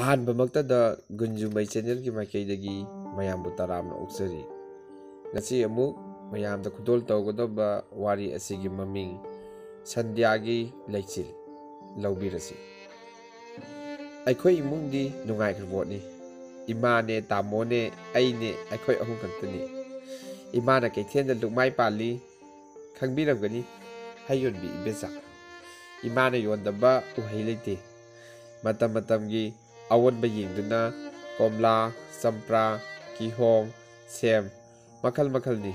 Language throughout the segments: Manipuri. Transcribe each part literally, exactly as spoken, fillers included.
ꯑꯍꯥꯟꯕꯃꯛꯇꯗ ꯒꯨꯟꯖꯨꯃꯩ ꯆꯦꯅꯦꯜꯒꯤ ꯃꯥꯏꯀꯩꯗꯒꯤ ꯃꯌꯥꯝꯕꯨ ꯇꯔꯥꯝꯅ ꯑꯣꯛꯆꯔꯤ꯫ ꯉꯁꯤ ꯑꯃꯨꯛ ꯃꯌꯥꯝꯗ ꯈꯨꯗꯣꯜ ꯇꯧꯒꯗꯕ ꯋꯥꯔꯤ ꯑꯁꯤꯒꯤ ꯃꯃꯤꯡ ꯁꯟꯗ꯭ꯌꯥꯒꯤ ꯂꯩꯆꯤꯜ ꯂꯧꯕꯤꯔꯁꯤ꯫ ꯑꯩꯈꯣꯏ ꯏꯃꯨꯡꯗꯤ ꯅꯨꯡꯉꯥꯏꯈ꯭ꯔꯕꯣꯠꯅꯤ꯫ ꯏꯃꯥꯅꯦ, ꯇꯥꯃꯣꯅꯦ, ꯑꯩꯅꯦ, ꯑꯩꯈꯣꯏ ꯑꯍꯨꯝ ꯈꯛꯇꯅꯤ꯫ ꯏꯃꯥꯅ ꯀꯩꯊꯦꯜꯗ ꯂꯨꯛꯃꯥꯏ ꯄꯥꯜꯂꯤ꯫ ꯈꯪꯕꯤꯔꯝꯒꯅꯤ, ꯍꯩ ꯌꯣꯟꯕꯤ ꯏꯕꯦꯆꯥ꯫ ꯏꯃꯥꯅ ꯌꯣꯟꯗꯕ ꯎꯍꯩ ꯂꯩꯇꯦ꯫ ꯃꯇꯝ ꯃꯇꯝꯒꯤ ꯑꯑꯣꯟꯕ ꯌꯦꯡꯗꯨꯅ ꯀꯣꯝꯂꯥ, ꯆꯝꯄ꯭ꯔꯥ, ꯀꯤꯍꯣꯝ, ꯁꯦꯝ, ꯃꯈꯜ ꯃꯈꯜꯅꯤ꯫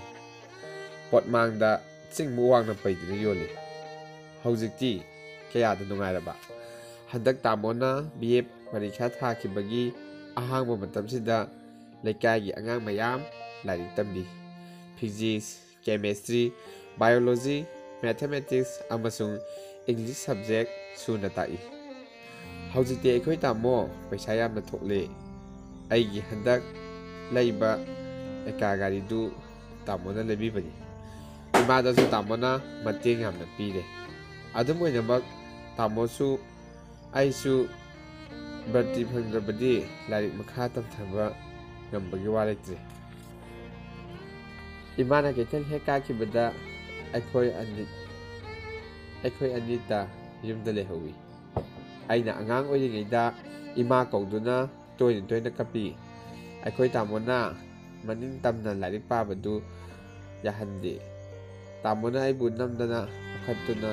ꯄꯣꯠꯃꯥꯡꯗ ꯆꯤꯡꯃꯨꯛ ꯋꯥꯡꯅ ꯄꯩꯗꯨꯅ ꯌꯣꯜꯂꯤ꯫ ꯍꯧꯖꯤꯛꯇꯤ ꯀꯌꯥꯗ ꯅꯨꯡꯉꯥꯏꯔꯕ꯫ ꯍꯟꯗꯛ ꯇꯥꯃꯣꯅ ꯕꯤ ꯑꯦ ꯄꯔꯤꯈ꯭ꯌꯥ ꯊꯥꯈꯤꯕꯒꯤ ꯑꯍꯥꯡꯕ ꯃꯇꯝꯁꯤꯗ ꯂꯩꯀꯥꯏꯒꯤ ꯑꯉꯥꯡ ꯃꯌꯥꯝ ꯂꯥꯏꯔꯤꯛ ꯇꯝꯕꯤ꯫ ꯐꯤꯖꯤꯛꯁ, ꯀꯦꯃꯦꯁꯇ꯭ꯔꯤ, ꯕꯥꯏꯑꯣꯂꯣꯖꯤ, ꯃꯦꯊꯃꯦꯇꯤꯛꯁ ꯑꯃꯁꯨꯡ ꯏꯪꯂꯤꯁ ꯁꯕꯖꯦꯛ ꯁꯨꯅ ꯇꯥꯛꯏ꯫ ꯍꯧꯖꯤꯛꯇꯤ ꯑꯩꯈꯣꯏ ꯇꯥꯃꯣ ꯄꯩꯁꯥ ꯌꯥꯝꯅ ꯊꯣꯛꯂꯦ꯫ ꯑꯩꯒꯤ ꯍꯟꯗꯛ ꯂꯩꯕ ꯑꯦꯀꯥ ꯒꯥꯔꯤꯗꯨ ꯇꯥꯃꯣꯅ ꯂꯩꯕꯤꯕꯅꯤ꯫ ꯏꯃꯥꯗꯁꯨ ꯇꯥꯃꯣꯅ ꯃꯇꯦꯡ ꯌꯥꯝꯅ ꯄꯤꯔꯦ꯫ ꯑꯗꯨꯝ ꯑꯣꯏꯅꯃꯛ ꯇꯥꯃꯣꯁꯨ ꯑꯩꯁꯨ ꯕ꯭ꯔꯇꯤ ꯐꯪꯗ꯭ꯔꯕꯗꯤ ꯂꯥꯏꯔꯤꯛ ꯃꯈꯥ ꯇꯝꯊꯕ ꯉꯝꯕꯒꯤ ꯋꯥ ꯂꯩꯇ꯭ꯔꯦ꯫ ꯏꯃꯥꯅ ꯀꯩꯊꯦꯜ ꯍꯦꯛ ꯀꯥꯈꯤꯕꯗ ꯑꯩꯈꯣꯏ ꯑꯅꯤ, ꯑꯩꯈꯣꯏ ꯑꯅꯤꯇ ꯌꯨꯝꯗ ꯂꯩꯍꯧꯏ꯫ ꯑꯩꯅ ꯑꯉꯥꯡ ꯑꯣꯏꯔꯤꯉꯩꯗ ꯏꯃꯥ ꯀꯧꯗꯨꯅ ꯇꯣꯏꯅ ꯇꯣꯏꯅ ꯀꯞꯄꯤ꯫ ꯑꯩꯈꯣꯏ ꯇꯥꯃꯣꯅ ꯃꯅꯤꯡ ꯇꯝꯅ ꯂꯥꯏꯔꯤꯛ ꯄꯥꯕꯗꯨ ꯌꯥꯍꯟꯗꯦ꯫ ꯇꯥꯃꯣꯅ ꯑꯩꯕꯨ ꯅꯝꯗꯅ ꯄꯨꯈꯠꯇꯨꯅ,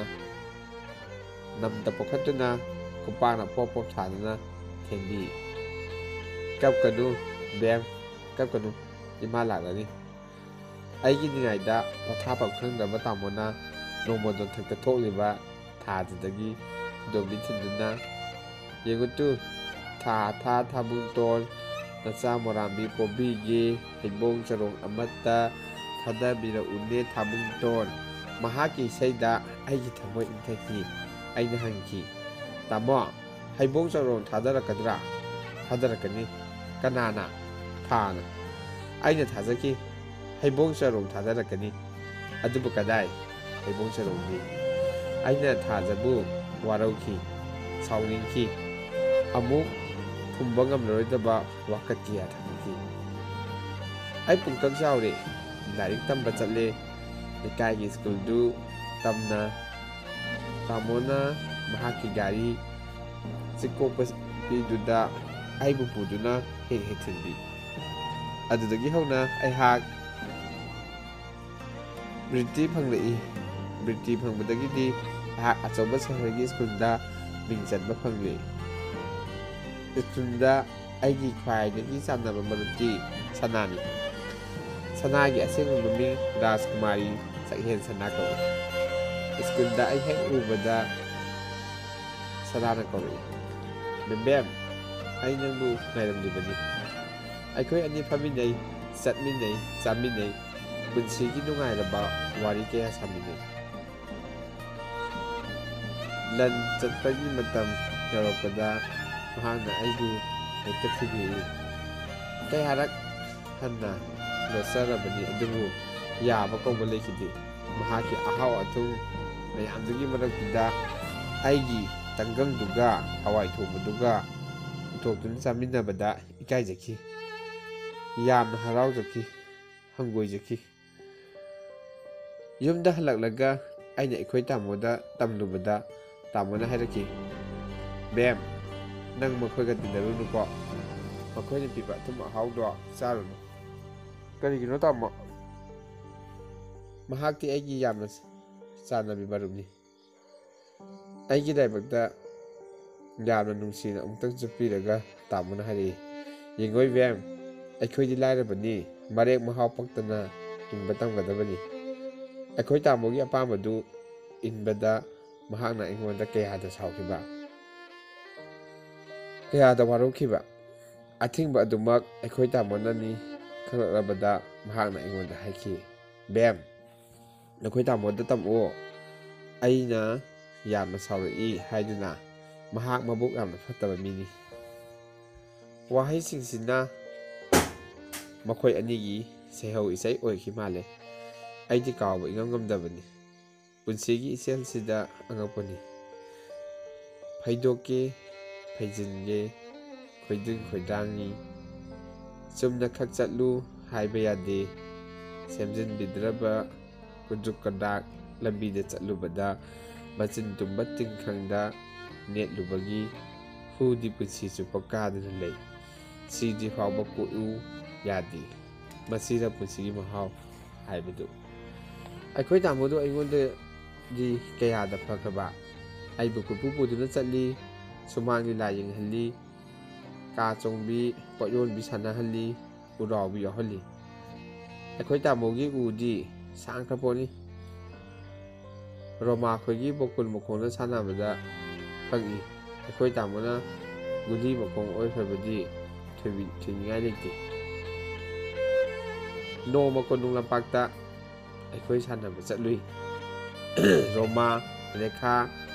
ꯅꯝꯗ ꯄꯨꯈꯠꯇꯨꯅ ꯈꯨꯄꯥꯛꯅ ꯄꯣꯞ ꯄꯣꯞ ꯊꯥꯗꯨꯅ ꯊꯦꯝꯕꯤ꯫ "ꯀꯞꯀꯅꯨ ꯕꯦꯝ, ꯀꯞꯀꯅꯨ, ꯏꯃꯥ ꯂꯥꯛꯂꯅꯤ"꯫ ꯑꯩꯒꯤ ꯅꯤꯡꯉꯥꯏꯗ ꯄꯣꯊꯥꯐꯝ ꯈꯪꯗ꯭ꯔꯕ ꯇꯥꯃꯣꯅ ꯅꯣꯡꯃ ꯅꯣꯡꯊꯛꯇ ꯊꯣꯛꯂꯤꯕ ꯊꯥꯗꯨꯗꯒꯤ ꯈꯨꯗꯣꯝꯕꯤ ꯊꯤꯟꯗꯨꯅ, "ꯌꯦꯡꯉꯨ ꯇꯨ, ꯊꯥ ꯊꯥ ꯊꯥꯕꯨꯡꯇꯣꯟ, ꯅꯆꯥ ꯃꯣꯔꯥꯝꯕꯤ ꯄꯣꯕꯤꯒꯤ ꯍꯩꯕꯣꯡ ꯆꯔꯣꯡ ꯑꯃꯠꯇ ꯊꯥꯗꯕꯤꯔꯛꯎꯅꯦ ꯊꯥꯕꯨꯡꯇꯣꯟ"꯫ ꯃꯍꯥꯛꯀꯤ ꯏꯁꯩꯗ ꯑꯩꯒꯤ ꯊꯃꯣꯏ ꯏꯪꯊꯈꯤ꯫ ꯑꯩꯅ ꯍꯪꯈꯤ, "ꯇꯥꯃꯣ, ꯍꯩꯕꯣꯡ ꯆꯔꯣꯡ ꯊꯥꯗꯔꯛꯀꯗ꯭ꯔꯥ?" "ꯊꯥꯗꯔꯛꯀꯅꯤ"꯫ "ꯀꯅꯥꯅ?" "ꯊꯥꯅ"꯫ ꯑꯩꯅ ꯊꯥꯖꯈꯤ, "ꯍꯩꯕꯣꯡ ꯆꯔꯣꯡ ꯊꯥꯗꯔꯛꯀꯅꯤ"꯫ "ꯑꯗꯨꯕꯨ ꯀꯗꯥꯏ? ꯍꯩꯕꯣꯡ ꯆꯔꯣꯡꯗꯤ?" ꯑꯩꯅ ꯊꯥꯖꯕꯨ ꯋꯥꯔꯧꯈꯤ, ꯁꯥꯎꯅꯤꯡꯈꯤ꯫ ꯑꯃꯨꯛ ꯈꯨꯝꯕ ꯉꯝꯂꯔꯣꯏꯗꯕ ꯋꯥꯀꯠ ꯀꯌꯥ ꯊꯥꯡꯒꯠꯈꯤ꯫ ꯑꯩ ꯄꯨꯡꯀꯛ ꯆꯥꯎꯔꯦ, ꯂꯥꯏꯔꯤꯛ ꯇꯝꯕ ꯆꯠꯂꯦ, ꯂꯩꯀꯥꯏꯒꯤ ꯁ꯭ꯀꯨꯜꯗꯨ ꯇꯝꯅ꯫ ꯇꯥꯃꯣꯅ ꯃꯍꯥꯛꯀꯤ ꯒꯥꯔꯤ ꯆꯤꯛꯀꯣꯛꯄ ꯄꯤꯗꯨꯗ ꯑꯩꯕꯨ ꯄꯨꯗꯨꯅ ꯍꯦꯛ ꯍꯦꯛ ꯊꯤꯟꯕꯤ꯫ ꯑꯗꯨꯗꯒꯤ ꯍꯧꯅ ꯑꯩꯍꯥꯛ ꯕ꯭ꯔꯤꯇꯤ ꯐꯪꯂꯛꯏ꯫ ꯕ꯭ꯔꯤꯇꯤ ꯐꯪꯕꯗꯒꯤꯗꯤ ꯑꯩꯍꯥꯛ ꯑꯆꯧꯕ ꯁꯍꯔꯒꯤ ꯁ꯭ꯀꯨꯜꯗ ꯃꯤꯡ ꯆꯟꯕ ꯐꯪꯂꯤ꯫ ꯁ꯭ꯀꯨꯜꯗ ꯑꯩꯒꯤ ꯈ꯭ꯋꯥꯏꯗꯒꯤ ꯆꯥꯟꯅꯕ ꯃꯔꯨꯞꯇꯤ ꯁꯅꯥꯅꯤ꯫ ꯁꯅꯥꯒꯤ ꯑꯁꯦꯡꯕ ꯃꯃꯤꯡ ꯔꯥꯖꯀꯨꯃꯥꯔꯤ ꯆꯥꯛꯍꯦꯟ ꯁꯅꯥ ꯀꯧꯏ꯫ ꯁ꯭ꯀꯨꯜꯗ ꯑꯩ ꯍꯦꯛ ꯎꯕꯗ ꯁꯅꯥꯅ ꯀꯧꯔꯛꯏ, "ꯕꯦꯝꯕꯦꯝ, ꯑꯩ ꯅꯪꯕꯨ ꯉꯥꯏꯔꯝꯂꯤꯕꯅꯤ꯫ ꯑꯩꯈꯣꯏ ꯑꯅꯤ ꯐꯝꯃꯤꯟꯅꯩ, ꯆꯠꯃꯤꯟꯅꯩ, ꯆꯥꯃꯤꯟꯅꯩ, ꯄꯨꯟꯁꯤꯒꯤ ꯅꯨꯡꯉꯥꯏꯔꯕ ꯋꯥꯔꯤ ꯀꯌꯥ ꯁꯥꯃꯤꯟꯅꯩ"꯫ ꯂꯟ ꯆꯠꯄꯒꯤ ꯃꯇꯝ ꯌꯧꯔꯛꯄꯗ ꯃꯍꯥꯛꯅ ꯑꯩꯕꯨ ꯍꯦꯛꯇ ꯊꯤꯕꯤꯔꯛꯏ꯫ ꯀꯌꯥꯔꯛ ꯍꯟꯅ ꯂꯣꯠꯆꯔꯕꯅꯤ, ꯑꯗꯨꯕꯨ ꯌꯥꯕ ꯀꯧꯕ ꯂꯩꯈꯤꯗꯦ꯫ ꯃꯍꯥꯛꯀꯤ ꯑꯍꯥꯎ ꯑꯊꯨꯝ ꯃꯌꯥꯝꯗꯨꯒꯤ ꯃꯔꯛꯇꯨꯗ ꯑꯩꯒꯤ ꯇꯪꯒꯪꯗꯨꯒ ꯍꯋꯥꯏ ꯊꯣꯡꯕꯗꯨꯒ ꯄꯨꯊꯣꯛꯇꯨꯅ ꯆꯥꯃꯤꯟꯅꯕꯗ ꯏꯀꯥꯏꯖꯈꯤ꯫ ꯌꯥꯝꯅ ꯍꯔꯥꯎꯖꯈꯤ, ꯍꯪꯒꯣꯏꯖꯈꯤ꯫ ꯌꯨꯝꯗ ꯍꯜꯂꯛꯂꯒ ꯑꯩꯅ ꯑꯩꯈꯣꯏ ꯇꯥꯃꯣꯗ ꯇꯝꯂꯨꯕꯗ ꯇꯥꯃꯣꯅ ꯍꯥꯏꯔꯛꯈꯤ, "ꯕꯦꯝ, ꯅꯪ ꯃꯈꯣꯏꯒ ꯇꯤꯟꯅꯔꯨꯅꯨꯀꯣ꯫ ꯃꯈꯣꯏꯅ ꯄꯤꯕ ꯑꯊꯨꯝ ꯑꯍꯥꯎꯗꯣ ꯆꯥꯔꯨꯅꯨ"꯫ "ꯀꯔꯤꯒꯤꯅꯣ ꯇꯥꯃꯣ?" "ꯃꯍꯥꯛꯇꯤ ꯑꯩꯒꯤ ꯌꯥꯝꯅ ꯆꯥꯟꯅꯕꯤ ꯃꯔꯨꯞꯅꯤ꯫ ꯑꯩꯒꯤ ꯂꯥꯏꯕꯛꯇ ꯌꯥꯝꯅ ꯅꯨꯡꯁꯤꯅ ꯑꯃꯨꯛꯇꯪ ꯆꯨꯞꯄꯤꯔꯒ ꯇꯥꯃꯣꯅ ꯍꯥꯏꯔꯛꯏ, 'ꯌꯦꯡꯉꯣ ꯏꯕꯦꯝ, ꯑꯩꯈꯣꯏꯗꯤ ꯂꯥꯏꯔꯕꯅꯤ, ꯃꯔꯦꯛ ꯃꯍꯥꯎ ꯄꯛꯇꯅ ꯍꯤꯡꯕ ꯇꯝꯒꯗꯕꯅꯤ.'" ꯑꯩꯈꯣꯏ ꯇꯥꯃꯣꯒꯤ ꯑꯄꯥꯝꯕꯗꯨ ꯏꯟꯕꯗ ꯃꯍꯥꯛꯅ ꯑꯩꯉꯣꯟꯗ ꯀꯌꯥꯗ ꯁꯥꯎꯈꯤꯕ, ꯀꯌꯥꯗ ꯋꯥꯔꯧꯈꯤꯕ꯫ ꯑꯊꯤꯡꯕ ꯑꯗꯨꯃꯛ ꯑꯩꯈꯣꯏ ꯇꯥꯃꯣꯅꯅꯤ ꯈꯪꯂꯛꯂꯕꯗ ꯃꯍꯥꯛꯅ ꯑꯩꯉꯣꯟꯗ ꯍꯥꯏꯈꯤ, "ꯕꯦꯝ, ꯅꯈꯣꯏ ꯇꯥꯃꯣꯗ ꯇꯝꯃꯛꯑꯣ, ꯑꯩꯅ ꯌꯥꯝꯅ ꯁꯥꯎꯔꯛꯏ" ꯍꯥꯏꯗꯨꯅ꯫ ꯃꯍꯥꯛ ꯃꯕꯨꯛ ꯌꯥꯝꯅ ꯐꯠꯇꯕ ꯃꯤꯅꯤ꯫ ꯋꯥꯍꯩꯁꯤꯡꯁꯤꯅ ꯃꯈꯣꯏ ꯑꯅꯤꯒꯤ ꯁꯩꯍꯧ ꯏꯁꯩ ꯑꯣꯏꯈꯤ ꯃꯥꯜꯂꯦ꯫ ꯑꯩꯗꯤ ꯀꯥꯎꯕ ꯏꯉꯝ ꯉꯝꯗꯕꯅꯤ꯫ ꯄꯨꯟꯁꯤꯒꯤ ꯏꯆꯦꯜꯁꯤꯗ ꯑꯉꯛꯄꯅꯤ꯫ ꯐꯩꯗꯣꯛꯀꯦ, ꯐꯩꯖꯤꯟꯒꯦ, ꯈꯣꯏꯗꯤꯡ ꯈꯣꯏꯗꯥꯡꯉꯤ꯫ ꯆꯨꯝꯅ ꯈꯛ ꯆꯠꯂꯨ ꯍꯥꯏꯕ ꯌꯥꯗꯦ꯫ ꯁꯦꯝꯖꯤꯟꯕꯤꯗ꯭ꯔꯕ ꯀꯨꯗ꯭ꯔꯨꯛ ꯀꯗ꯭ꯔꯥꯛ ꯂꯝꯕꯤꯗ ꯆꯠꯂꯨꯕꯗ ꯃꯆꯤꯟ ꯇꯨꯝꯕ ꯇꯤꯡꯈꯪꯗ ꯅꯦꯠꯂꯨꯕꯒꯤ ꯍꯨꯗꯤ ꯄꯨꯟꯁꯤ ꯆꯨꯞꯄ ꯀꯥꯗꯨꯅ ꯂꯩ꯫ ꯁꯤꯗ꯭ꯔꯤ ꯐꯥꯎꯕ ꯀꯣꯛꯎ ꯌꯥꯗꯦ꯫ ꯃꯁꯤꯗ ꯄꯨꯟꯁꯤꯒꯤ ꯃꯍꯥꯎ ꯍꯥꯏꯕꯗꯨ꯫ ꯑꯩꯈꯣꯏ ꯇꯥꯃꯣꯗꯨ ꯑꯩꯉꯣꯟꯗꯗꯤ ꯀꯌꯥꯗ ꯐꯈ꯭ꯔꯕ! ꯑꯩꯕꯨ ꯀꯣꯏꯄꯨ ꯄꯨꯗꯨꯅ ꯆꯠꯂꯤ, ꯁꯨꯃꯥꯡ ꯂꯤꯂꯥ ꯌꯦꯡꯍꯜꯂꯤ, ꯀꯥ ꯆꯣꯡꯕꯤ, ꯄꯣꯠ ꯌꯣꯟꯕꯤ ꯁꯥꯟꯅꯍꯜꯂꯤ, ꯎꯔꯥꯎꯕꯤ ꯌꯥꯎꯍꯜꯂꯤ꯫ ꯑꯩꯈꯣꯏ ꯇꯥꯃꯣꯒꯤ ꯎꯗꯤ ꯁꯥꯡꯈ꯭ꯔ ꯄꯣꯠꯅꯤ꯫ ꯔꯣꯃꯥ ꯈꯣꯏꯒꯤ ꯕꯣꯀꯨꯜ ꯃꯈꯣꯡꯗ ꯁꯥꯟꯅꯕꯗ ꯐꯪꯏ꯫ ꯑꯩꯈꯣꯏ ꯇꯥꯃꯣꯅ ꯒꯨꯂꯤ ꯃꯈꯣꯡ ꯑꯣꯏꯈ꯭ꯔꯕꯗꯤ ꯊꯣꯏꯕꯤ-, ꯊꯣꯏꯅꯤꯡꯉꯥꯏ ꯂꯩꯇꯦ꯫ ꯅꯣꯡꯃ ꯀꯣꯅꯨꯡ ꯂꯝꯄꯥꯛꯇ ꯑꯩꯈꯣꯏ ꯁꯥꯟꯅꯕ ꯆꯠꯂꯨꯏ꯫ ꯔꯣꯃꯥ, ꯔꯦꯈꯥ,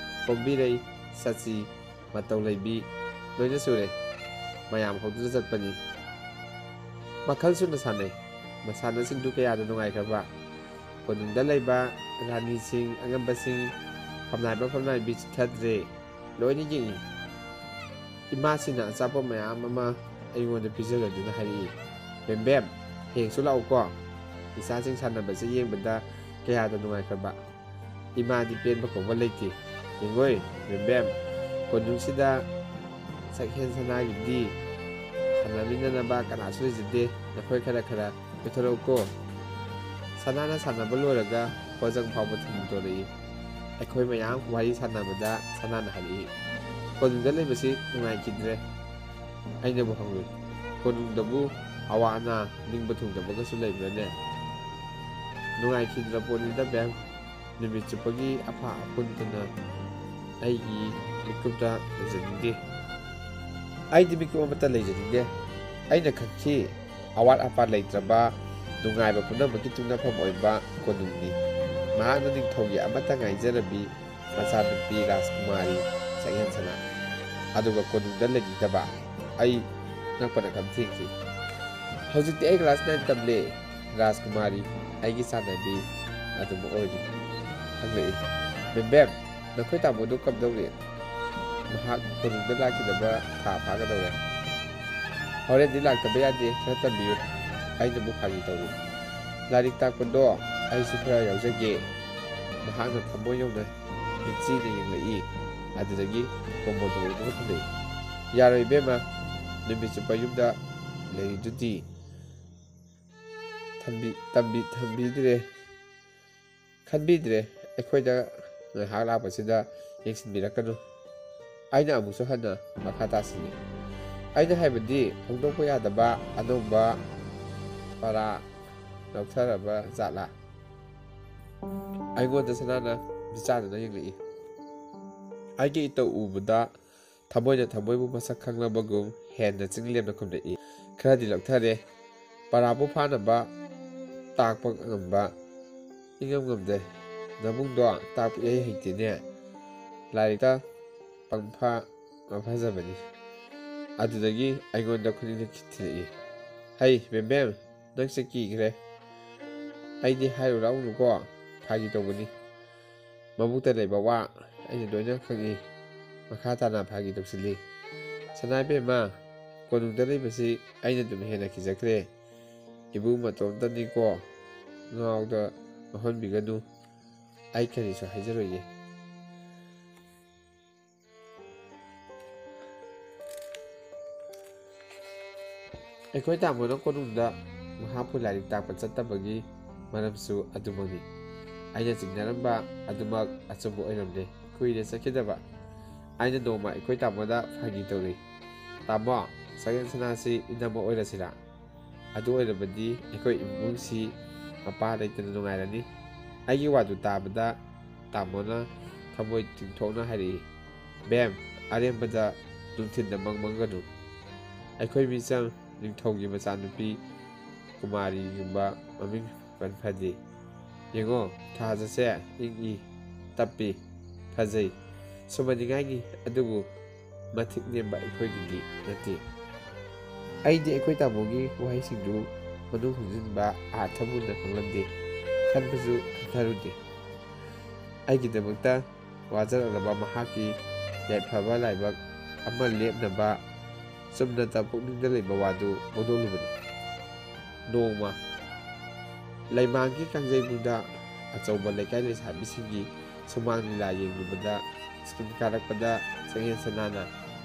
ꯀꯣꯝꯕꯤꯔꯩ, ꯁꯆꯤ, ꯃꯇꯧ ꯂꯩꯕꯤ ꯂꯣꯏꯅ ꯁꯨꯔꯦ꯫ ꯃꯌꯥꯝ ꯍꯧꯗꯨꯅ ꯆꯠꯄꯅꯤ꯫ ꯃꯈꯜ ꯁꯨꯅ ꯁꯥꯟꯅꯩ꯫ ꯃꯁꯥꯟꯅꯁꯤꯡꯗꯨ ꯀꯌꯥꯗ ꯅꯨꯡꯉꯥꯏꯈ꯭ꯔꯕ! ꯀꯣꯅꯨꯡꯗ ꯂꯩꯕ ꯔꯥꯅꯤꯁꯤꯡ, ꯑꯉꯝꯕꯁꯤꯡ, ꯐꯝꯅꯥꯏꯕ ꯐꯝꯅꯥꯏꯕꯤ ꯆꯤꯠꯊꯗ꯭ꯔꯦ꯫ ꯂꯣꯏꯅ ꯌꯦꯡꯏ꯫ ꯏꯃꯥꯁꯤꯅ ꯑꯆꯥꯄꯣꯠ ꯃꯌꯥꯝ ꯑꯃ ꯑꯩꯉꯣꯟꯗ ꯄꯤꯖꯔꯗꯨꯅ ꯍꯥꯏꯔꯛꯏ, "ꯕꯦꯝꯕꯦꯝ, ꯍꯌꯦꯡꯁꯨ ꯂꯥꯛꯎꯀꯣ꯫ ꯏꯆꯥꯁꯤꯡ ꯁꯥꯟꯅꯕꯁꯦ ꯌꯦꯡꯕꯗ ꯀꯌꯥꯗ ꯅꯨꯡꯉꯥꯏꯈ꯭ꯔꯕ!" ꯏꯃꯥꯗꯤ ꯄꯦꯟꯕ ꯀꯧꯕ ꯂꯩꯇꯦ꯫ "ꯌꯦꯡꯉꯣꯏ, ꯕꯦꯝꯕꯦꯝ, ꯀꯣꯅꯨꯡꯁꯤꯗ ꯁꯛꯍꯦꯟ ꯁꯅꯥꯒꯤꯗꯤ ꯁꯥꯟꯅꯃꯤꯟꯅꯅꯕ ꯀꯅꯥꯁꯨ ꯂꯩꯖꯗꯦ꯫ ꯅꯈꯣꯏ ꯈꯔ ꯈꯔ ꯀꯣꯏꯊꯣꯔꯛꯎꯀꯣ꯫" ꯁꯅꯥꯅ ꯁꯥꯟꯅꯕ ꯂꯣꯏꯔꯒ ꯄꯣꯠꯆꯪ ꯐꯥꯎꯕ ꯊꯤꯟꯗꯣꯔꯛꯏ꯫ ꯑꯩꯈꯣꯏ ꯃꯌꯥꯝ ꯋꯥꯔꯤ ꯁꯥꯟꯅꯕꯗ ꯁꯅꯥꯅ ꯍꯥꯏꯔꯛꯏ, "ꯀꯣꯅꯨꯡꯗ ꯂꯩꯕꯁꯤ ꯅꯨꯡꯉꯥꯏꯈꯤꯗ꯭ꯔꯦ꯫" ꯑꯩꯅꯕꯨ ꯍꯪꯂꯨꯏ, "ꯀꯣꯅꯨꯡꯗꯕꯨ ꯑꯋꯥ ꯑꯅꯥ, ꯅꯤꯡꯕ ꯊꯨꯡꯗꯕꯒꯁꯨ ꯂꯩꯕ꯭ꯔꯥꯅꯦ?" "ꯅꯨꯡꯉꯥꯏꯈꯤꯗ꯭ꯔ ꯄꯣꯠꯅꯤꯗ ꯕꯦꯝ꯫ ꯅꯨꯃꯤꯠ ꯆꯨꯞꯄꯒꯤ ꯑꯐ ꯑꯐꯨꯟꯗꯨꯅ ꯑꯩꯒꯤ ꯃꯤꯀꯨꯞꯇ ꯂꯩꯖꯅꯤꯡꯗꯦ꯫" ꯑꯩꯗꯤ ꯃꯤꯀꯨꯞ ꯑꯃꯠꯇ ꯂꯩꯖꯅꯤꯡꯗꯦ꯫ ꯑꯩꯅ ꯈꯟꯈꯤ, ꯑꯋꯥꯠ ꯑꯄꯥ ꯂꯩꯇ꯭ꯔꯕ, ꯅꯨꯡꯉꯥꯏꯕ ꯄꯨꯝꯅꯃꯛꯀꯤ ꯇꯨꯡꯅꯐꯝ ꯑꯣꯏꯕ ꯀꯣꯅꯨꯡꯅꯤ꯫ ꯃꯍꯥꯛꯅ ꯅꯤꯡꯊꯧꯒꯤ ꯑꯃꯠꯇ ꯉꯥꯏꯖꯔꯕꯤ ꯃꯆꯥꯅꯨꯄꯤ ꯔꯥꯖꯀꯨꯃꯥꯔꯤ ꯁꯛꯍꯦꯟ ꯁꯅꯥ꯫ ꯑꯗꯨꯒ ꯀꯣꯅꯨꯡꯗ ꯂꯩꯅꯤꯡꯗꯕ꯫ ꯑꯩ ꯉꯛꯄꯅ ꯈꯝ ꯊꯦꯡꯈꯤ꯫ "ꯍꯧꯖꯤꯛꯇꯤ ꯑꯩ class nine ꯇꯝꯂꯦ꯫" ꯔꯥꯖꯀꯨꯃꯥꯔꯤ ꯑꯩꯒꯤ ꯆꯥꯟꯅꯕꯤ ꯑꯗꯨꯃꯛ ꯑꯣꯏꯔꯤ꯫ ꯍꯪꯂꯛꯏ, "ꯕꯦꯝꯕꯦꯝ, ꯅꯈꯣꯏ ꯇꯥꯃꯣꯗꯨ ꯀꯝꯗꯧꯔꯤ?" "ꯃꯍꯥꯛ ꯀꯣꯅꯨꯡꯗ ꯂꯥꯛꯈꯤꯗꯕ ꯊꯥ ꯐꯥꯒꯗꯧꯔꯦ꯫" "ꯍꯣꯔꯦꯟꯗꯤ ꯂꯥꯛꯇꯕ ꯌꯥꯗꯦ, ꯈꯔ ꯇꯝꯕꯤꯌꯨ꯫" ꯑꯩꯅ ꯑꯃꯨꯛ ꯐꯥꯒꯤ ꯇꯧꯏ꯫ "ꯂꯥꯏꯔꯤꯛ ꯇꯥꯛꯄꯗꯣ ꯑꯩꯁꯨ ꯈꯔ ꯌꯥꯎꯖꯒꯦ꯫" ꯃꯍꯥꯛꯅ ꯊꯃꯣꯏ ꯌꯧꯅ ꯃꯤꯠꯆꯤꯅ ꯌꯦꯡꯂꯛꯏ꯫ ꯑꯗꯨꯗꯒꯤ ꯀꯣꯃꯣꯗꯣ ꯑꯣꯏꯅ ꯈꯨꯝꯂꯛꯏ꯫ "ꯌꯥꯔꯣꯏ ꯏꯕꯦꯝꯃ, ꯅꯨꯃꯤꯠ ꯆꯨꯞꯄ ꯌꯨꯝꯗ ꯂꯩꯔꯤꯗꯨꯗꯤ꯫" ꯊꯝꯕꯤ-, ꯇꯝꯕꯤ-, ꯊꯝꯕꯤꯗ꯭ꯔꯦ꯫ ꯈꯟꯕꯤꯗ꯭ꯔꯦ, ꯑꯩꯈꯣꯏꯗ ꯉꯥꯏꯍꯥꯛ ꯂꯥꯛꯄꯁꯤꯗ ꯌꯦꯡꯁꯤꯟꯕꯤꯔꯛꯀꯅꯨ꯫ ꯑꯩꯅ ꯑꯃꯨꯛꯁꯨ ꯍꯟꯅ ꯃꯈꯥ ꯇꯥꯁꯤꯜꯂꯤ꯫ "ꯑꯩꯅ ꯍꯥꯏꯕꯗꯤ ꯍꯣꯡꯗꯣꯛꯄ ꯌꯥꯗꯕ ꯑꯅꯧꯕ ꯄꯔꯥ ꯂꯧꯊꯔꯕ ꯖꯥꯠꯂꯥ?" ꯑꯩꯉꯣꯟꯗ ꯁꯅꯥꯅ ꯃꯤꯆꯥꯟꯅꯅ ꯌꯦꯡꯂꯛꯏ꯫ ꯑꯩꯒꯤ ꯏꯇꯧ ꯎꯕꯗ ꯊꯃꯣꯏꯅ ꯊꯃꯣꯏꯕꯨ ꯃꯁꯛ ꯈꯪꯂꯕꯒꯨꯝ ꯍꯦꯟꯅ ꯆꯤꯡꯂꯦꯝꯅ ꯈꯨꯝꯂꯛꯏ꯫ "ꯈꯔꯗꯤ ꯂꯧꯊꯔꯦ꯫ ꯄꯔꯥꯕꯨ ꯐꯥꯅꯕ ꯇꯥꯛꯄ ꯉꯝꯕ ꯏꯉꯝ ꯉꯝꯗꯦ꯫ ꯅꯕꯨꯡꯗꯣ ꯇꯥꯛꯄ ꯏꯍꯩ ꯍꯩꯇꯦꯅꯦ꯫ ꯂꯥꯏꯔꯤꯛꯇ ꯄꯪꯐ ꯃꯐꯖꯕꯅꯤ꯫" ꯑꯗꯨꯗꯒꯤ ꯑꯩꯉꯣꯟꯗ ꯈꯨꯅꯤꯡꯅ ꯊꯤꯜꯂꯛꯏ꯫ "ꯍꯩ, ꯕꯦꯝꯕꯦꯝ, ꯅꯪꯁꯦ ꯀꯤꯈ꯭ꯔꯦ꯫ ꯑꯩꯗꯤ ꯍꯥꯏꯔꯨ ꯂꯥꯛꯎꯅꯨꯀꯣ, ꯐꯥꯒꯤ ꯇꯧꯕꯅꯤ꯫ ꯃꯕꯨꯛꯇ ꯂꯩꯕ ꯋꯥ ꯑꯩꯅ ꯂꯣꯏꯅ ꯈꯪꯏ꯫" ꯃꯈꯥ ꯇꯥꯅ ꯐꯥꯒꯤ ꯇꯧꯁꯤꯜꯂꯤ꯫ "ꯁꯅꯥ ꯏꯕꯦꯝꯃ, ꯀꯣꯅꯨꯡꯗ ꯂꯩꯕꯁꯤ ꯑꯩꯅ ꯑꯗꯨꯝ ꯍꯦꯟꯅ ꯀꯤꯖꯈ꯭ꯔꯦ꯫ ꯏꯕꯨꯡ ꯃꯇꯣꯝꯇꯅꯤꯀꯣ, ꯉꯥꯎꯗ ꯉꯥꯎꯍꯟꯕꯤꯒꯅꯨ꯫ ꯑꯩ ꯀꯔꯤꯁꯨ ꯍꯥꯏꯖꯔꯣꯏꯒꯦ꯫" ꯑꯩꯈꯣꯏ ꯇꯥꯃꯣꯅ ꯀꯣꯅꯨꯡꯗ ꯃꯍꯥꯛꯄꯨ ꯂꯥꯏꯔꯤꯛ ꯇꯥꯛꯄ ꯆꯠꯇꯕꯒꯤ ꯃꯔꯝꯁꯨ ꯑꯗꯨꯃꯛꯅꯤ꯫ ꯑꯩꯅ ꯆꯤꯡꯅꯔꯝꯕ ꯑꯗꯨꯃꯛ ꯑꯆꯨꯝꯕ ꯑꯣꯏꯔꯝꯂꯦ꯫ ꯀꯨꯏꯔꯦ ꯆꯠꯈꯤꯗꯕ꯫ ꯑꯩꯅ ꯅꯣꯡꯃ ꯑꯩꯈꯣꯏ ꯇꯥꯃꯣꯗ ꯐꯥꯒꯤ ꯇꯧꯔꯤ, "ꯇꯥꯃꯣ, ꯁꯒꯦꯟ ꯁꯅꯥꯁꯤ ꯏꯅꯝꯃ ꯑꯣꯏꯔꯁꯤꯔꯥ? ꯑꯗꯨ ꯑꯣꯏꯔꯕꯗꯤ ꯑꯩꯈꯣꯏ ꯏꯃꯨꯡꯁꯤ ꯃꯄꯥ ꯂꯩꯇꯅ ꯅꯨꯡꯉꯥꯏꯔꯅꯤ꯫" ꯑꯩꯒꯤ ꯋꯥꯗꯨ ꯇꯥꯕꯗ ꯇꯥꯃꯣꯅ ꯊꯃꯣꯏ ꯇꯤꯡꯊꯣꯛꯅ ꯍꯥꯏꯔꯛꯏ, "ꯕꯦꯝ, ꯑꯔꯦꯝꯕꯗ ꯅꯨꯡꯊꯤꯟꯗ ꯃꯪ ꯃꯪꯒꯅꯨ꯫ ꯑꯩꯈꯣꯏ ꯃꯤꯆꯝ ꯅꯤꯡꯊꯧꯒꯤ ꯃꯆꯥꯅꯨꯄꯤ ꯀꯨꯃꯥꯔꯤꯒꯨꯝꯕ ꯃꯃꯤꯡ ꯄꯟ ꯐꯗꯦ꯫ ꯌꯦꯡꯉꯣ, ꯊꯥꯖꯁꯦ ꯏꯪꯏ, ꯇꯞꯄꯤ, ꯐꯖꯩ꯫ ꯁꯨꯝꯍꯟꯅꯤꯡꯉꯥꯏꯅꯤ, ꯑꯗꯨꯕꯨ ꯃꯊꯤꯛ ꯅꯦꯝꯕ ꯑꯩꯈꯣꯏꯒꯤꯗꯤ ꯅꯠꯇꯦ꯫" ꯑꯩꯗꯤ ꯑꯩꯈꯣꯏ ꯇꯥꯃꯣꯒꯤ ꯋꯥꯍꯩꯁꯤꯡꯗꯨ ꯃꯅꯨꯡ ꯍꯨꯟꯖꯤꯟꯕ ꯑꯥꯔꯊ ꯃꯨꯟꯅ ꯈꯪꯂꯝꯗꯦ꯫ ꯈꯟꯕꯁꯨ ꯈꯟꯊꯔꯨꯗꯦ꯫ ꯑꯩꯒꯤꯗꯃꯛꯇ ꯋꯥꯖꯔꯛꯂꯕ ꯃꯍꯥꯛꯀꯤ ꯌꯥꯏꯐꯕ ꯂꯥꯏꯕꯛ ꯑꯃ ꯂꯦꯞꯅꯕ ꯆꯨꯝꯅꯇ ꯄꯨꯛꯅꯤꯡꯗ ꯂꯩꯕ ꯋꯥꯗꯨ ꯐꯣꯡꯗꯣꯛꯂꯨꯕꯅꯤ꯫ ꯅꯣꯡꯃ ꯂꯩꯃꯥꯡꯒꯤ ꯀꯥꯡꯖꯩꯕꯨꯡꯗ ꯑꯆꯧꯕ ꯂꯩꯀꯥꯏ ꯂꯩꯁꯥꯕꯤꯁꯤꯡꯒꯤ ꯁꯨꯃꯥꯡ ꯂꯤꯂꯥ ꯌꯦꯡꯂꯨꯕꯗ ꯁ꯭ꯀꯨꯜ ꯀꯥꯔꯛꯄꯗ ꯁꯛꯍꯦꯟ ꯁꯅꯥꯅ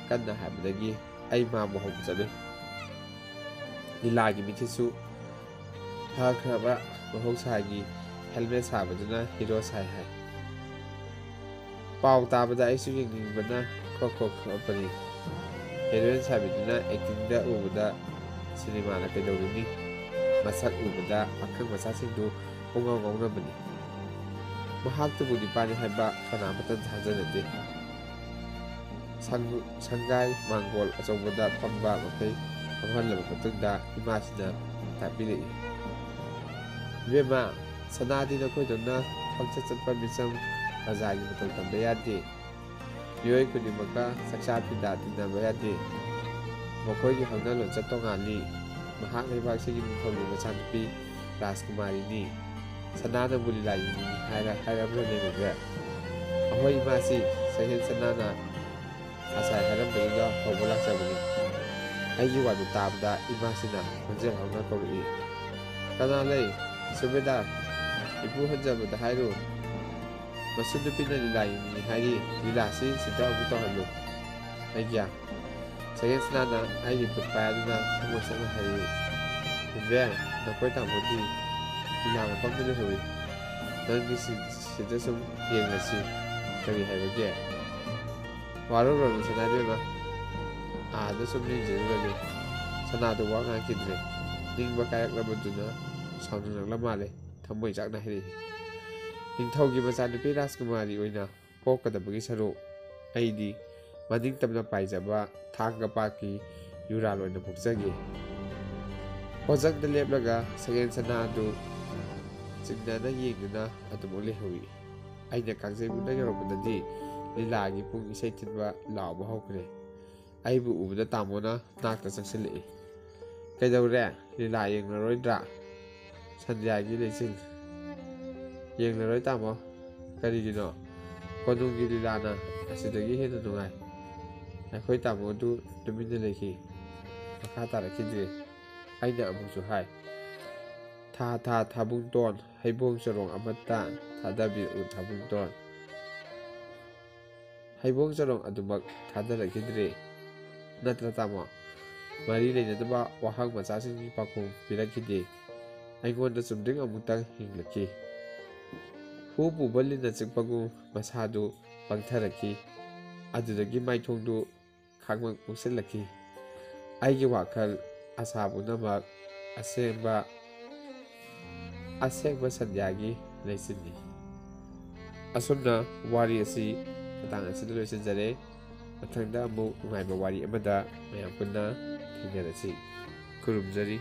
ꯀꯟꯅ ꯍꯥꯏꯕꯗꯒꯤ ꯑꯩ ꯃꯥꯕꯨ ꯍꯧꯕ ꯆꯠꯂꯨꯏ꯫ ꯂꯤꯂꯥꯒꯤ ꯃꯤꯊꯤꯠꯁꯨ ꯐꯈ꯭ꯔꯕ ꯃꯍꯧꯁꯥꯒꯤ ꯍꯦꯜꯃꯦꯠ ꯁꯥꯕꯗꯨꯅ ꯍꯤꯔꯣ ꯁꯥꯏ ꯍꯥꯏ꯫ ꯄꯥꯎ ꯇꯥꯕꯗ ꯑꯩꯁꯨ ꯌꯦꯡꯅꯤꯡꯕꯅ ꯈ꯭ꯔꯣꯛ ꯈ꯭ꯔꯣꯛ ꯈ꯭ꯔꯣꯛꯄꯅꯤ꯫ ꯍꯦꯔꯣꯏꯟ ꯁꯥꯕꯤꯗꯨꯅ ꯑꯦꯛꯇꯤꯡꯗ ꯎꯕꯗ ꯁꯤꯅꯦꯃꯥꯅ ꯀꯩꯗꯧꯔꯨꯅꯤ? ꯃꯁꯛ ꯎꯕꯗ ꯄꯥꯈꯪ ꯃꯆꯥꯁꯤꯡꯗꯨ ꯄꯨꯡꯉꯥꯎ ꯉꯥꯎꯅꯕꯅꯤ꯫ ꯃꯍꯥꯛꯇꯨꯕꯨ ꯅꯨꯄꯥꯅꯤ ꯍꯥꯏꯕ ꯀꯅꯥꯃꯠꯇ ꯊꯥꯖꯅꯗꯦ꯫ ꯁꯪ-, ꯁꯪꯒꯥꯏ ꯃꯥꯡꯒꯣꯜ ꯑꯆꯧꯕꯗ ꯐꯝꯕ ꯃꯈꯩ ꯐꯝꯍꯜꯂꯕ ꯃꯇꯨꯡꯗ ꯏꯃꯥꯁꯤꯅ ꯇꯥꯛꯄꯤꯔꯛꯏ꯫ "ꯏꯕꯦꯝꯃ, ꯁꯅꯥꯗꯤ ꯅꯈꯣꯏꯗꯧꯅ ꯄꯪꯆꯠ ꯆꯠꯄ ꯃꯤꯆꯝ ꯄ꯭ꯔꯖꯥꯒꯤ ꯃꯇꯧ ꯇꯝꯕ ꯌꯥꯗꯦ꯫ ꯃꯤꯑꯣꯏ ꯈꯨꯗꯤꯡꯃꯛꯀ ꯆꯥꯛꯆꯥ ꯐꯤꯗꯥ ꯇꯤꯟꯅꯕ ꯌꯥꯗꯦ꯫ ꯃꯈꯣꯏꯒꯤ ꯍꯧꯅ ꯂꯣꯟꯆꯠ ꯇꯣꯉꯥꯜꯂꯤ꯫ ꯃꯍꯥꯛ ꯂꯩꯕꯥꯛꯁꯤꯒꯤ ꯅꯤꯡꯊꯧꯒꯤ ꯃꯆꯥꯅꯨꯄꯤ ꯔꯥꯖꯀꯨꯃꯥꯔꯤꯅꯤ꯫ ꯁꯅꯥꯅꯕꯨ ꯂꯤꯂꯥ ꯌꯦꯡꯅꯤꯡꯏ ꯍꯥꯏꯔ ꯍꯥꯏꯔꯕ꯭ꯔꯅꯦ ꯕꯦꯕꯦ? ꯑꯍꯣꯏ ꯏꯃꯥꯁꯤ, ꯁꯛꯍꯦꯟ ꯁꯅꯥꯅ ꯉꯁꯥꯏ ꯍꯥꯏꯔꯝꯕꯗꯨꯗ ꯍꯧꯕ ꯂꯥꯛꯆꯕꯅꯤ꯫" ꯑꯩꯒꯤ ꯋꯥꯗꯨ ꯇꯥꯕꯗ ꯏꯃꯥꯁꯤꯅ ꯈꯣꯟꯖꯦꯜ ꯍꯧꯅ ꯀꯧꯔꯛꯏ꯫ "ꯀꯅꯥ ꯂꯩ? ꯁꯨꯕꯦꯗꯥꯔ, ꯏꯄꯨ ꯍꯟꯖꯕꯗ ꯍꯥꯏꯔꯨ꯫ ꯃꯁꯨ ꯅꯨꯄꯤꯅ ꯂꯤꯂꯥ ꯌꯦꯡꯅꯤꯡꯏ ꯍꯥꯏꯔꯤ, ꯂꯤꯂꯥꯁꯤ ꯁꯤꯗ ꯑꯃꯨꯛ ꯇꯧꯍꯜꯂꯨ꯫" ꯑꯩꯒ꯭ꯌꯥ꯫ ꯁꯛꯍꯦꯟ ꯁꯅꯥꯅ ꯑꯩꯒꯤ ꯈꯨꯠ ꯄꯥꯏꯗꯨꯅ ꯊꯃꯣꯏ ꯁꯣꯛꯅ ꯍꯥꯏꯔꯛꯏ, "ꯏꯕꯦꯝ, ꯅꯈꯣꯏ ꯇꯥꯃꯣꯗꯤ ꯂꯤꯂꯥ ꯃꯐꯝꯗ ꯂꯩꯍꯧꯏ꯫ ꯅꯪꯗꯤ ꯁꯤ-, ꯁꯤꯗ ꯁꯨꯝ ꯌꯦꯡꯂꯁꯤ꯫ ꯀꯔꯤ ꯍꯥꯏꯕꯒꯦ?" "ꯋꯥꯔꯧꯔꯅꯨ ꯁꯅꯥ ꯏꯕꯦꯝꯃ꯫ ꯑꯥꯗ ꯁꯨꯝ ꯌꯦꯡꯖꯔꯨꯔꯒꯦ꯫" ꯁꯅꯥꯗꯨ ꯋꯥ ꯉꯥꯡꯈꯤꯗ꯭ꯔꯦ꯫ ꯅꯤꯡꯕ ꯀꯥꯏꯔꯛꯂꯕꯗꯨꯅ ꯁꯥꯎꯅꯤꯡꯂꯛꯂ ꯃꯥꯜꯂꯦ꯫ ꯊꯃꯣꯏ ꯆꯥꯛꯅ ꯍꯥꯏꯔꯛꯏ, "ꯅꯤꯡꯊꯧꯒꯤ ꯃꯆꯥꯅꯨꯄꯤ ꯔꯥꯖꯀꯨꯃꯥꯔꯤ ꯑꯣꯏꯅ ꯄꯣꯛꯀꯗꯕꯒꯤ ꯁꯔꯨꯛ ꯑꯩꯗꯤ ꯃꯅꯤꯡ ꯇꯝꯅ ꯄꯥꯏꯖꯕ ꯊꯥꯡꯒ ꯄꯥꯠꯀꯤ ꯌꯨꯔꯥꯜ ꯑꯣꯏꯅ ꯄꯣꯛꯆꯒꯦ꯫" ꯍꯣꯖꯪꯗ ꯂꯦꯞꯂꯒ ꯁꯛꯍꯦꯟ ꯁꯅꯥ ꯑꯗꯨ ꯆꯤꯡꯅꯅ ꯌꯦꯡꯗꯨꯅ ꯑꯗꯨꯃꯛ ꯂꯩꯍꯧꯏ꯫ ꯑꯩꯅ ꯀꯥꯡꯖꯩꯕꯨꯡꯗ ꯌꯧꯔꯛꯄꯗꯗꯤ ꯂꯤꯂꯥꯒꯤ ꯄꯨꯡ ꯏꯁꯩ ꯊꯤꯟꯕ ꯂꯥꯎꯕ ꯍꯧꯈ꯭ꯔꯦ꯫ ꯑꯩꯕꯨ ꯎꯕꯗ ꯇꯥꯃꯣꯅ ꯅꯥꯛꯇ ꯆꯪꯁꯤꯜꯂꯛꯏ꯫ "ꯀꯩꯗꯧꯔꯦ? ꯂꯤꯂꯥ ꯌꯦꯡꯂꯔꯣꯏꯗ꯭ꯔꯥ?" ꯁꯟꯙ꯭ꯌꯥꯒꯤ ꯂꯩꯆꯤꯜ꯫ "ꯌꯦꯡꯂꯔꯣꯏ ꯇꯥꯃꯣ꯫" "ꯀꯔꯤꯒꯤꯅꯣ?" "ꯀꯣꯅꯨꯡꯒꯤ ꯂꯤꯂꯥꯅ ꯑꯁꯤꯗꯒꯤ ꯍꯦꯟꯅ ꯅꯨꯡꯉꯥꯏ꯫" ꯑꯩꯈꯣꯏ ꯇꯥꯃꯣ ꯑꯗꯨ ꯇꯨꯃꯤꯟꯅ ꯂꯩꯈꯤ꯫ ꯃꯈꯥ ꯇꯥꯔꯛꯈꯤꯗ꯭ꯔꯦ꯫ ꯑꯩꯅ ꯑꯃꯨꯛꯁꯨ ꯍꯥꯏ, "ꯊꯥ ꯊꯥ ꯊꯥꯕꯨꯡꯇꯣꯟ, ꯍꯩꯕꯣꯡ ꯆꯔꯣꯡ ꯑꯃꯠꯇ ꯊꯥꯗꯕꯤꯔꯛꯎ ꯊꯥꯕꯨꯡꯇꯣꯟ"꯫ ꯍꯩꯕꯣꯡ ꯆꯔꯣꯡ ꯑꯗꯨꯃꯛ ꯊꯥꯗꯔꯛꯈꯤꯗ꯭ꯔꯦ꯫ ꯅꯠꯇ꯭ꯔ ꯇꯥꯃꯣ? ꯃꯔꯤ ꯂꯩꯅꯗꯕ ꯋꯥꯍꯪ ꯃꯆꯥꯁꯤꯡꯒꯤ ꯄꯥꯎꯈꯨꯝ ꯄꯤꯔꯛꯈꯤꯗꯦ꯫ ꯑꯩꯉꯣꯟꯗ ꯆꯨꯝꯗ꯭ꯔꯤꯡ ꯑꯃꯨꯛꯇꯪ ꯌꯦꯡꯂꯛꯈꯤ꯫ ꯍꯨ ꯄꯨꯕ ꯂꯤꯟꯅ ꯆꯤꯛꯄꯒꯨꯝ ꯃꯁꯥꯗꯨ ꯄꯪꯊꯔꯛꯈꯤ꯫ ꯑꯗꯨꯗꯒꯤ ꯃꯥꯏꯊꯣꯡꯗꯨ ꯈꯥꯡꯃꯛ ꯃꯨꯛꯁꯤꯜꯂꯛꯈꯤ꯫ ꯑꯩꯒꯤ ꯋꯥꯈꯜ ꯑꯁꯥ ꯄꯨꯝꯅꯃꯛ ꯑꯁꯦꯡꯕ, ꯑꯁꯦꯡꯕ ꯁꯟꯙ꯭ꯌꯥꯒꯤ ꯂꯩꯆꯤꯟꯅꯤ꯫ ꯑꯁꯨꯝꯅ ꯋꯥꯔꯤ ꯑꯁꯤ ꯃꯇꯥꯡ ꯑꯁꯤꯗ ꯂꯣꯏꯁꯤꯟꯖꯔꯦ꯫ ꯃꯊꯪꯗ ꯑꯃꯨꯛ ꯅꯨꯡꯉꯥꯏꯕ ꯋꯥꯔꯤ ꯑꯃꯗ ꯃꯌꯥꯝ ꯄꯨꯟꯅ ꯊꯦꯡꯅꯔꯁꯤ꯫ ꯈꯨꯔꯨꯝꯖꯔꯤ꯫